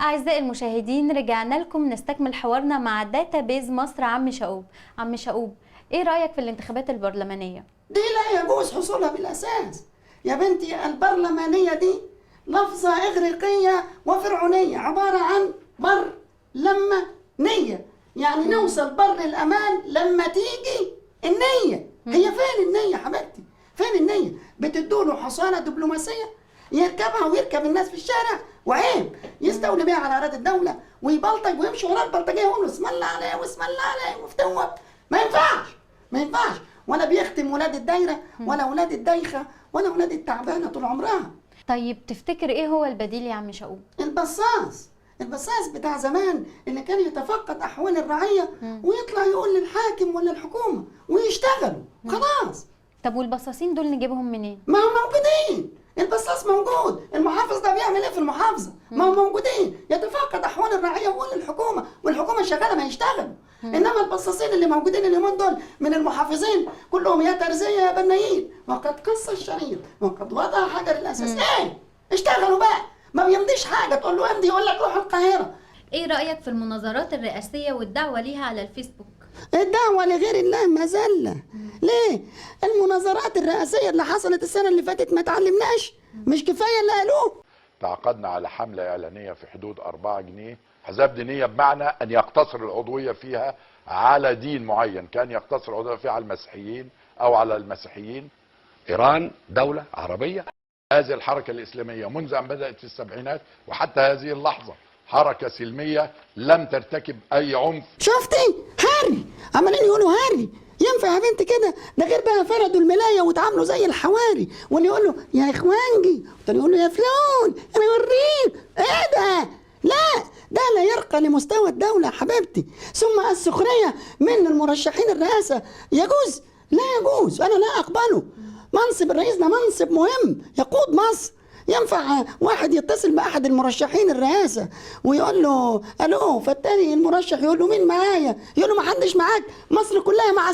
أعزائي المشاهدين، رجعنا لكم نستكمل حوارنا مع database مصر عم شقوب. عم شقوب، إيه رأيك في الانتخابات البرلمانية؟ دي لا يجوز حصولها بالأساس يا بنتي. البرلمانية دي لفظة إغريقية وفرعونية، عبارة عن بر لما نية، يعني نوصل بر الأمان لما تيجي النية. هي فين النية حبيبتي؟ فين النية؟ بتدوله حصانة دبلوماسية يركبها ويركب الناس في الشارع، وعيب يستولي بيها على أراضي الدولة ويبلطج ويمشي ورا البلطجية ويقول اسم الله عليه واسم الله عليه وفتوت. ما ينفعش، ما ينفعش. ولا بيختم ولاد الدايرة ولا ولاد الدايخة ولا ولاد التعبانة طول عمرها. طيب تفتكر ايه هو البديل يا عم شقوب؟ البصاص، البصاص بتاع زمان اللي كان يتفقد أحوال الرعية ويطلع يقول للحاكم ولا الحكومة ويشتغلوا خلاص. طب والبصاصين دول نجيبهم منين؟ ما هم موجودين، البصاص موجود، المحافظ ده بيعمل ايه في المحافظة؟ ما هم موجودين، يتفقد أحوال الرعية ويقول للحكومة، والحكومة شغالة ما يشتغلوا. إنما البصاصين اللي موجودين اليومين دول من المحافظين كلهم يا ترزية يا بنايين، وقد قص الشريط وقد وضع حجر الأساس. إيه؟ اشتغلوا بقى، ما بيمضيش حاجة، تقول له امضي يقول لك روح القاهرة. إيه رأيك في المناظرات الرئاسية والدعوة ليها على الفيسبوك؟ الدعوة لغير الله مذلة. ليه؟ المناظرات الرئاسية اللي حصلت السنة اللي فاتت ما تعلمناش؟ مش كفاية اللي قالوه؟ تعاقدنا على حملة إعلانية في حدود 4 جنيه، أحزاب دينية بمعنى أن يقتصر العضوية فيها على دين معين، كان يقتصر العضوية فيها على المسيحيين أو على المسيحيين. إيران دولة عربية. هذه الحركة الإسلامية منذ أن بدأت في السبعينات وحتى هذه اللحظة حركة سلمية لم ترتكب أي عنف. شفتي؟ هري، عمالين يقولوا هري. ينفع يا بنت كده؟ ده غير بقى فردوا الملاية واتعاملوا زي الحواري، واللي يقول له يا إخوانجي والتاني يقول له يا فلان أنا أوريك. إيه ده؟ لا، ده لا يرقى لمستوى الدولة يا حبيبتي. ثم السخرية من المرشحين الرئاسة يجوز؟ لا يجوز، أنا لا أقبله. منصب الرئيس ده منصب مهم يقود مصر. ينفع واحد يتصل بأحد المرشحين الرئاسة ويقول له ألو، فالتاني المرشح يقول له مين معايا؟ يقول له ما حدش معاك، مصر كلها مع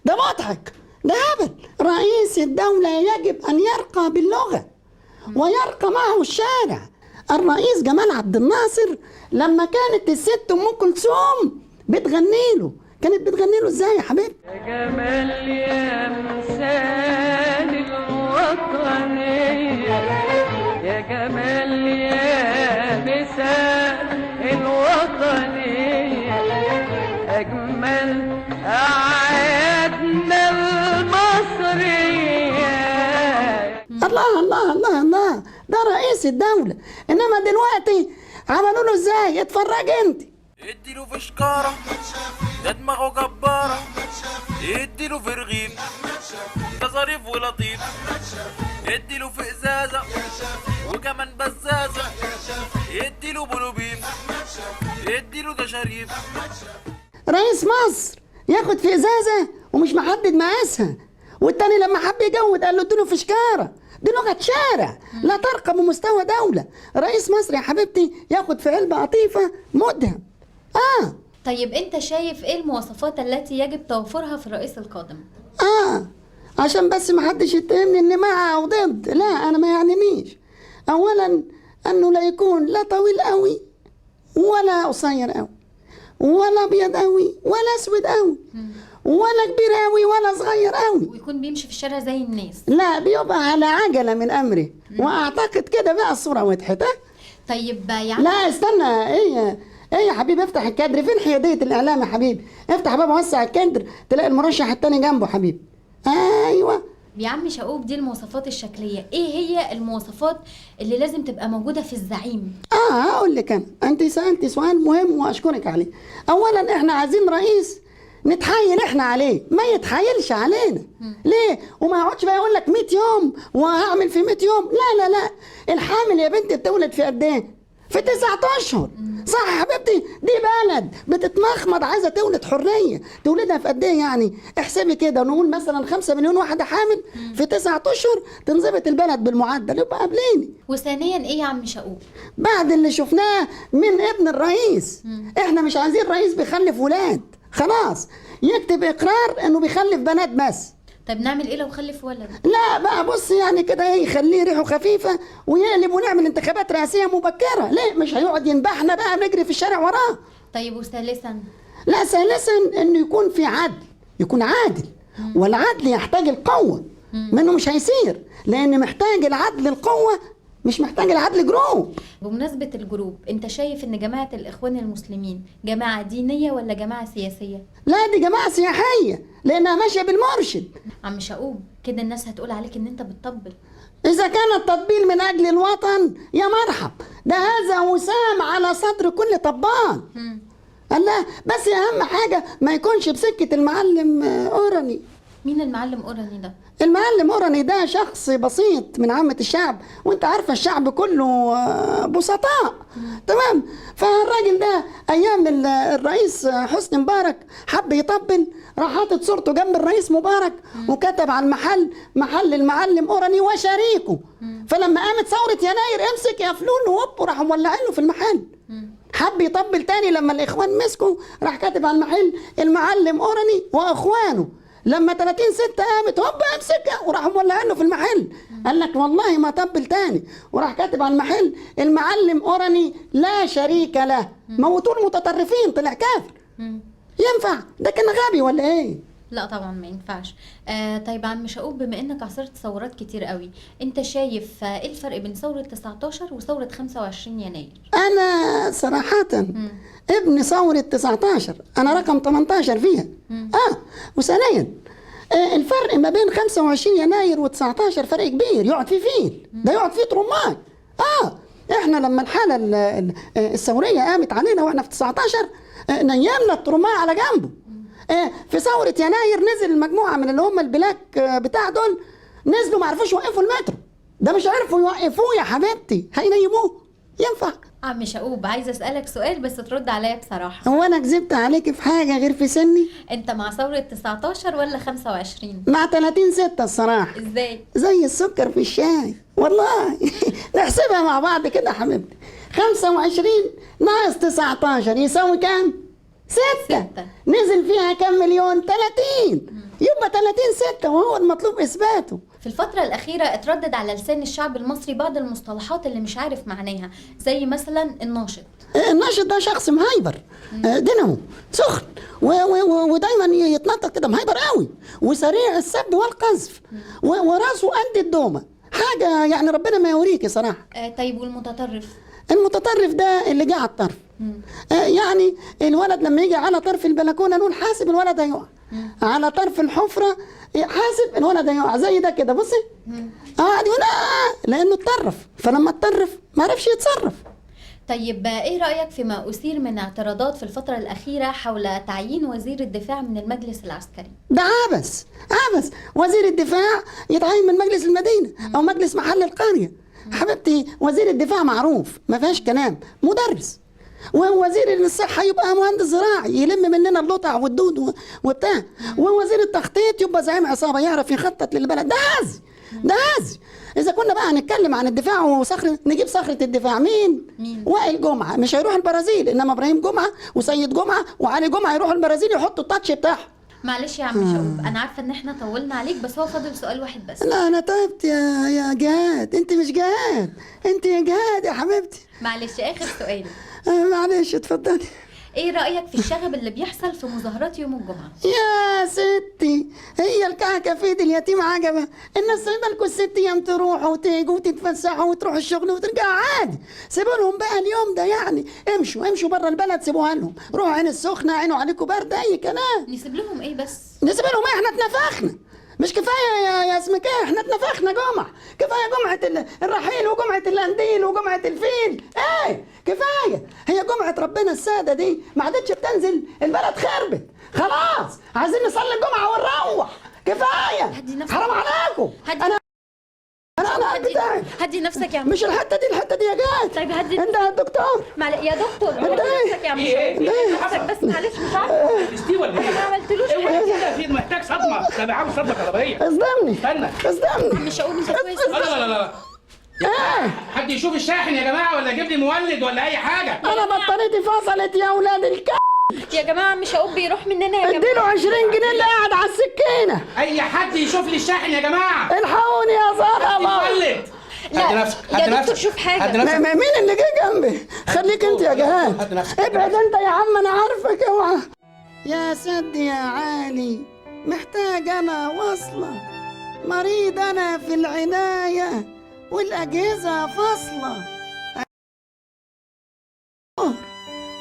ده مضحك، ده هبل. رئيس الدولة يجب أن يرقى باللغة ويرقى معه الشارع. الرئيس جمال عبد الناصر لما كانت الست أم كلثوم بتغني له، كانت بتغني له ازاي يا حبيبتي؟ يا جمال يا مثال الوطنية، يا جمال يا مثال الوطنية، أجمل أعيادنا المصرية. الله الله الله الله، ده رئيس الدولة. إنما دلوقتي عملوا له ازاي؟ اتفرج انت. اديله في شكارة، ده دماغه جبارة، اديله في رغيف، ده ظريف ولطيف، اديله في ازازة وكمان بزازة، اديله بلوبيف، اديله ده شريف. رئيس مصر ياخد في ازازة ومش محدد مقاسها، والتاني لما حب يجود قال له اديله في شكارة. دي لغة شارع لا ترقى بمستوى دولة. رئيس مصر يا حبيبتي ياخد في علبة قطيفة مدهم. طيب انت شايف ايه المواصفات التي يجب توفرها في الرئيس القادم؟ عشان بس ما حدش يتهمني اني مع او ضد، لا انا ما يعنينيش. اولا انه لا يكون لا طويل قوي ولا قصير قوي، ولا ابيض قوي ولا اسود قوي، ولا كبير قوي ولا صغير قوي، ويكون بيمشي في الشارع زي الناس. لا، بيبقى على عجله من امره. واعتقد كده بقى الصوره وضحت. طيب يعني لا استنى، ايه ايه يا حبيبي، افتح الكادر. فين حيادية الاعلام يا حبيبي؟ افتح باب وسع الكادر، تلاقي المرشح التاني جنبه حبيبي. ايوه يا عم شقوب، دي المواصفات الشكليه، ايه هي المواصفات اللي لازم تبقى موجوده في الزعيم؟ هقول لك انا، انت سالتي سؤال مهم واشكرك عليه. اولا احنا عايزين رئيس نتحايل احنا عليه، ما يتحايلش علينا. ليه؟ وما يقعدش بقى يقول لك 100 يوم وهعمل في 100 يوم. لا لا لا، الحامل يا بنتي بتولد في قد ايه؟ في 9 اشهر. صح يا حبيبتي؟ دي بلد بتتمخمض عايزه تولد حريه، تولدها في قد ايه يعني؟ احسبي كده، نقول مثلا 5 مليون واحده حامل في 9 اشهر، تنظبط البلد بالمعدل، يبقى قابليني. وثانيا ايه يا عم شقوب؟ بعد اللي شفناه من ابن الرئيس، احنا مش عايزين رئيس بيخلف ولاد، خلاص يكتب اقرار انه بيخلف بنات بس. طيب نعمل ايه لو خلف ولد؟ لا بقى بص يعني كده ايه، يخليه ريحه خفيفة ويقلب ونعمل انتخابات رئاسيه مبكرة. ليه مش هيقعد ينبحنا بقى نجري في الشارع وراه. طيب وثالثا؟ لا ثالثا انه يكون في عدل، يكون عادل، والعدل يحتاج القوة، منه مش هيصير لان محتاج العدل القوة، مش محتاج العدل group. بمناسبة ال group، انت شايف ان جماعة الاخوان المسلمين جماعة دينية ولا جماعة سياسية؟ لا دي جماعة سياحية لانها ماشية بالمرشد. عم شقوب كده الناس هتقول عليك ان انت بتطبل. اذا كان التطبيل من اجل الوطن يا مرحب، ده هذا وسام على صدر كل طبال. الله، بس اهم حاجة ما يكونش بسكة المعلم اوراني. مين المعلم اوراني ده؟ المعلم اوراني ده شخص بسيط من عامة الشعب، وانت عارفة الشعب كله بسطاء. تمام. فالراجل ده ايام الرئيس حسني مبارك حب يطبل، راح حاطط صورته جنب الرئيس مبارك وكتب على المحل محل المعلم اوراني وشريكه. فلما قامت ثورة يناير امسك يا فلول وهوب وراحوا مولعين له في المحل. حب يطبل تاني لما الاخوان مسكوا، راح كاتب على المحل المعلم اوراني واخوانه. لما 30/6 قامت هوب امسكها وراحوا مولعينه في المحل. قال لك والله ما طبل تاني، وراح كاتب على المحل المعلم اوراني لا شريك له. موتوه المتطرفين، طلع كافر. ينفع؟ ده كان غبي ولا ايه؟ لا طبعا ما ينفعش. طيب عم شقوب، بما انك عاصرت ثورات كتير قوي، انت شايف ايه الفرق بين ثورة 19 وثورة 25 يناير؟ انا صراحة ابن ثورة 19، انا رقم 18 فيها. وثانيا الفرق ما بين 25 يناير و19 فرق كبير، يقعد فيه فيل، ده يقعد فيه ترماي. احنا لما الحالة الثورية قامت علينا واحنا في 19 نيمنا الترماي على جنبه. في ثورة يناير نزل مجموعة من اللي هم البلاك بتاع دول، نزلوا ما عرفوش يوقفوا المترو، ده مش عرفوا يوقفوه يا حبيبتي، هينيموه؟ ينفع؟ عم شقوب عايزه اسالك سؤال بس ترد عليا بصراحة. هو انا كذبت عليكي في حاجة غير في سني؟ انت مع ثورة 19 ولا 25؟ مع 30/6 الصراحة. ازاي؟ زي السكر في الشاي والله. نحسبها مع بعض كده يا حبيبتي. 25 ناقص 19 يساوي كام؟ 6. نزل فيها كام مليون؟ 30. يبقى 30/6 وهو المطلوب اثباته. في الفترة الأخيرة اتردد على لسان الشعب المصري بعض المصطلحات اللي مش عارف معناها، زي مثلا الناشط. الناشط ده شخص مهايبر، دينامو سخن ودايما يتنطط كده، مهايبر قوي وسريع السب والقذف وراسه قد الدومة، حاجة يعني ربنا ما يوريكي صراحة. طيب والمتطرف؟ المتطرف ده اللي جه على الطرف. يعني الولد لما يجي على طرف البلكونه نقول حاسب الولد هيقع، على طرف الحفرة حاسب الولد هيقع، زي ده كده بصي قاعد يقول لانه اتطرف، فلما اتطرف ما عرفش يتصرف. طيب ايه رايك فيما اثير من اعتراضات في الفترة الاخيرة حول تعيين وزير الدفاع من المجلس العسكري؟ ده عبث عبث، وزير الدفاع يتعين من مجلس المدينة او مجلس محل القرية. حبيبتي وزير الدفاع معروف ما فيهاش كلام، مدرس. ووزير الصحة يبقى مهندس زراعي يلم مننا اللطع والدود وبتاع، ووزير التخطيط يبقى زعيم عصابة يعرف يخطط للبلد. ده هزي، ده هزي. اذا كنا بقى هنتكلم عن الدفاع وصخره، نجيب صخرة الدفاع مين؟ وائل جمعه مش هيروح البرازيل، انما ابراهيم جمعه وسيد جمعه وعلي جمعه يروحوا البرازيل يحطوا التاتش بتاعهم. معلش يا عم شعوب، انا عارفه ان احنا طولنا عليك، بس هو فاضل سؤال واحد بس. لا انا تعبت يا جهاد، انت مش جهاد، انت يا جهاد يا حبيبتي. معلش اخر سؤال. معلش اتفضلي. ايه رايك في الشغب اللي بيحصل في مظاهرات يوم الجمعة؟ يا ستي هي الكعكه في ايد اليتيم عجبه، الناس سايبه لكم الست ايام تروحوا وتيجوا وتتفسحوا وتروحوا الشغل وترجعوا عادي، سيبوا لهم بقى اليوم ده يعني، امشوا امشوا بره البلد سيبوها لهم، روحوا عين السخنة، عينوا عليكم برد، اي كلام. نسيب لهم ايه بس؟ نسيب لهم ايه؟ احنا اتنفخنا، مش كفاية يا اسمك ايه، احنا اتنفخنا جمعه، كفاية جمعه الرحيل وجمعه القنديل وجمعه الفيل، ايه كفاية، هي جمعه ربنا السادة دي ما عادتش بتنزل، البلد خربت خلاص، عايزين نصلي الجمعة ونروح، كفاية. هدي نفسك، حرام عليكم. انا انا هدي نفسك يا عم، مش الحتة دي، الحتة دي يا جاد. طيب هدي. انت يا الدكتور. يا دكتور هدي نفسك يا عم، هدي نفسك بس، معلش مش عارفه ولا ايه؟ انا ما عملتلوش حاجة. كده محتاج صدمة، ده عاوز صدمة كهربائية. اصدمني، استنى اصدمني. مش هقول انت كويس. لا لا لا لا، حد يشوف الشاحن يا جماعة، ولا يجيب لي مولد ولا اي حاجة. انا بطاريتي فصلت يا اولاد الكلب. يا جماعة مش هقوم بيروح مننا يا جماعة. اديله 20 جنيه اللي قاعد على السكينة. اي حد يشوف لي الشاحن يا جماعة. الحقوني يا ظلمه. اتولد. لا يا دكتور شوف حاجة. مين اللي جه جنبي؟ خليك انت يا جهاد، ابعد انت يا عم انا عارفك. اوعى يا سد يا عالي، محتاج انا وصله، مريض انا في العناية والاجهزة فاصلة،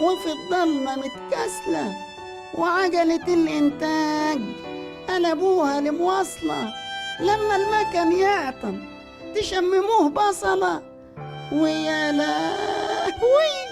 وفي الضلمة متكاسله، وعجلة الانتاج قلبوها لمواصلة، لما المكن يعطل تشمموه بصله، ويا لهوي.